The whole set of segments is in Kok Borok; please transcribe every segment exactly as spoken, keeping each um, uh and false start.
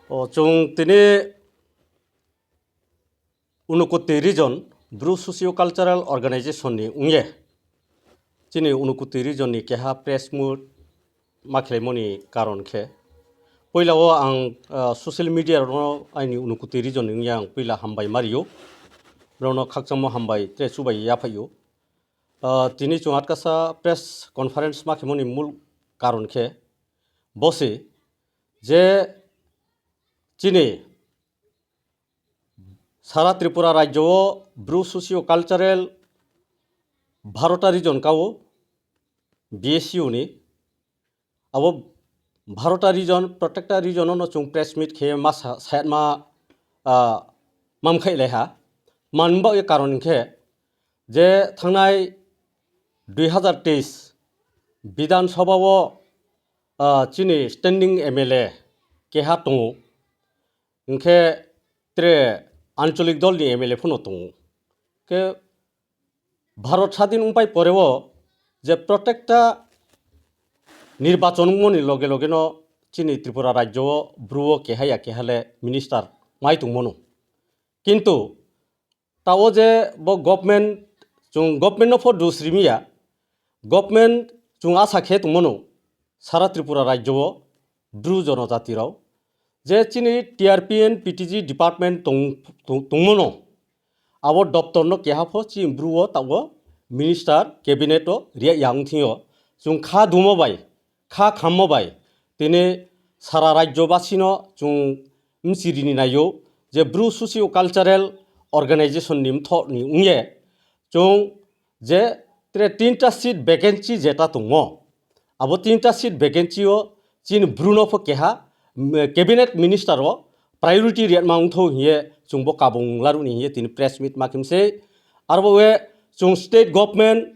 O, chwng tini Unakoti Region Bru Socio Cultural Organization ni wngye, chini Unakoti Region ni keha press meet ma khwlaimani karon khe, puila o ang, ah, social media rokno aini Unakoti Region ni wngya ang puila hambai ma rio, borokno khakchangmo hambai tei chubai yaphaio. Ah, tini chwng atkasa press conference ma khwlaimani mul karon khe bo se je chini sara Tripura rajyo o Bru Socio Cultural Bharota Region kao, B S U ni. Abo Bharota Region, protecta region no chwng press meet khe ma sa-, sayatma, ah, mam khai lai ha. Man ba ye karon khe je thangnai dui hazar teis Bidhan Sabha o, ah, chini standing M L A keha tongo. Hwnkhe tre ancholik dol ni M L A phano tongo. Khe Bharat sadin wngpai poreo je protecta nirbachon wngmani loge loge no chini Tripura rajyo o Bru o keha ya keha le minister mai tongmano. Kintu ta o je bo government, chwng government no pho dus rimiya, government chwng asa khe tongmano sara Tripura rajyo o Bru jonojati rok je chini T R P and P T G department tong-, tong-, tongmano, abo doptor no keha pho chini Bru o tabok minister cabinet o riya yang thing yo, chwng kha dumo bai, kha khammo bai tini sara rajyo basino chwng mchirini naio je Bru Socio Cultural Organization ni mthok ni wngye chwng je tre tinta seat vacancy jeta tongmo, abo tinta seat vacancy o chini Bru no pho keha, mm, cabinet minister o priority riyatma wngtho hiye chwngbo kabung laruni hiye tini press meet ma khimse. Arbo we chwng state government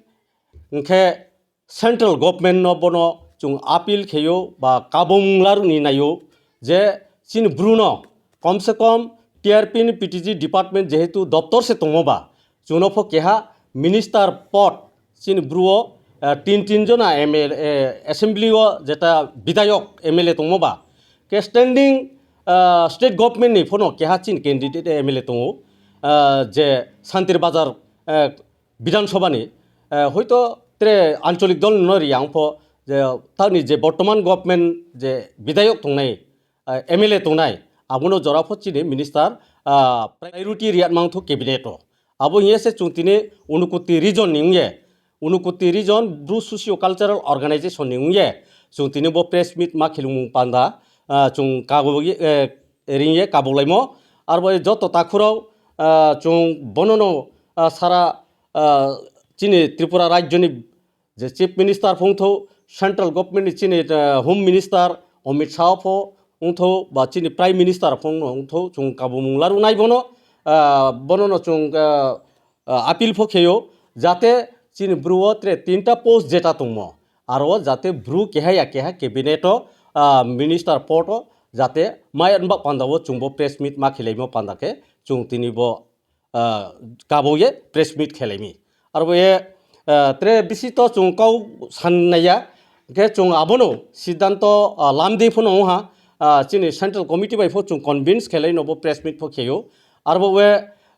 hwnkhe central government no bono chwng appeal kheyo ba kabung laruni nayo je chini Bru no kom se kom T R P ni P T G department jehetu doptor se tongmo ba, chwngno pho keha minister pod chini Bru o, eh, tin tin jona M L A, eh, assembly o jeta bidayok M L A tongmo ba, ke standing, eh, state government ni phono keha chini candidate M L A tongo, eh, je Santir Bazar, eh, Bidhan Sabha ni, eh, hoito tre ancholik dol no ri ang pho je tani je bortoman government je bidayok tongnai, ah, M L A tongnai, abono jora pho chini minister, ah, priority riyat mangthu cabinet o. Abo hiye se chwng tini Unakoti region ni wngye, Unakoti region Bru Socio Cultural Organization ni wngye, chwng tini bo press meet ma khilumung panda, ah, chwng kabo, eh, ringye kabulaimo. Arbo joto takhurok, ah, chwng bonono, ah, sara, ah, chini Tripura rajyoni je Chief Minister phungtho, Central Government ni chini, eh, Home Minister Amit Shah pho wngtho, ba chini Prime Minister phungno wngtho, chwng kabumung larunai bono, ah, bonono chwng, ah, ah, appeal pho kheyo, jate chini Bru o tre tinta post jeta tongmo, aro jate Bru keha ya keha cabinet o, ah, minister pod o jate mai anbak panda o chwngbo press meet ma khilaimo panda khe chwng tini bo ah, kabo ye press meet khelaimi. Arbo ye, ah, tre bisi to chwng kau san naiya, khe chwng abono siddhanto, ah, lamdi phano wngha, ah, chini central committee bai pho chwng convince khelai no bo press meet pho kheyo. Arbo we,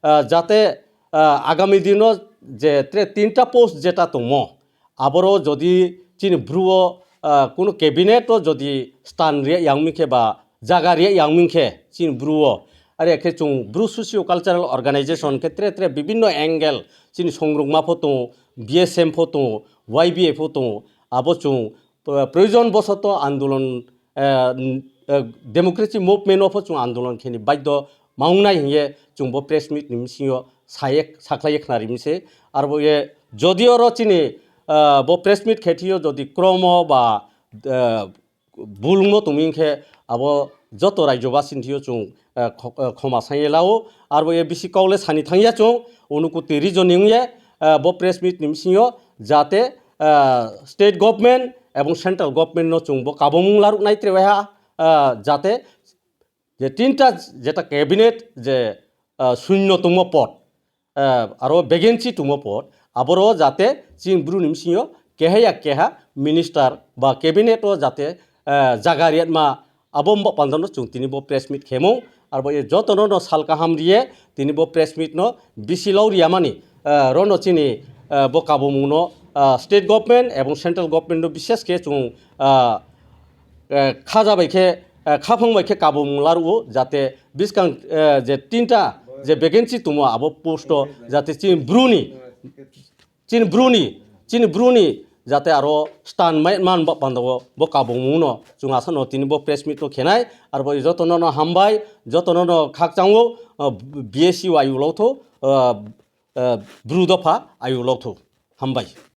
ah, jate, ah, agami dino je tre tinta post jeta tongmo, aboro jodi chini Bru o, ah, kunu cabinet o jodi stan riya yang ming khe ba jaga riya yang ming khe chini Bru o, are khe chwng Bru Socio Cultural Organization khe tre tre bibinno angle chini songrukma pho tongo, B S M pho tongo, Y B A pho tongo, abo chwng, ah, proyojon bosoto andolon, ah, n-, ah, democracy movement o pho chwng andolon kheni baidho ma wngnai hiye chwng bo press meet ni bisingo saye sakhlaiye khnari mise. Arbo ye jodi oro chini, ah, bo press meet khe thio jodi kromo ba, ah, bulungmo tongmi khe abo joto rajyo basini thio chwng, ah, kho-, ah, khoma sanye lao. Arbo ye bisi kok le sani thangya chwng Unakoti region ni wngye, ah, bo press meet ni bisingo jate, ah, state government ebong central government no chwng bo kabomung laruk nai tre ha, ah, jate je tinta jeta cabinet je, ah, sunno tongmo pod, ah, aro vacancy tongmo pod, aboro jate chini Bru ni bisingo keha ya keha minister ba cabinet o jate, ah, jaga riyatma abo mbak pandano chwng tini bo press meet khemo, arbo e jotono no sal kaham riye tini bo press meet no bisi lau riyamani, eh, rono chini, eh, bo kabumung no, eh, state government ebong central government no bishes khe chwng, eh, eh, khaja bai khe, eh, khaphang bai khe kabumung laruo, jate biskang, eh, je tinta je vacancy tumo abo post o jate chini bruni, chini bruni, chini bruni jate aro stand mai man ba pandao bo kabumung no chwng asano tini bo press meet no khenai, arbo jotono no hambai, jotono no khakchango, eh, B S C o ayu lotho, eh, eh, bru dopha ayu lotho. Hambai.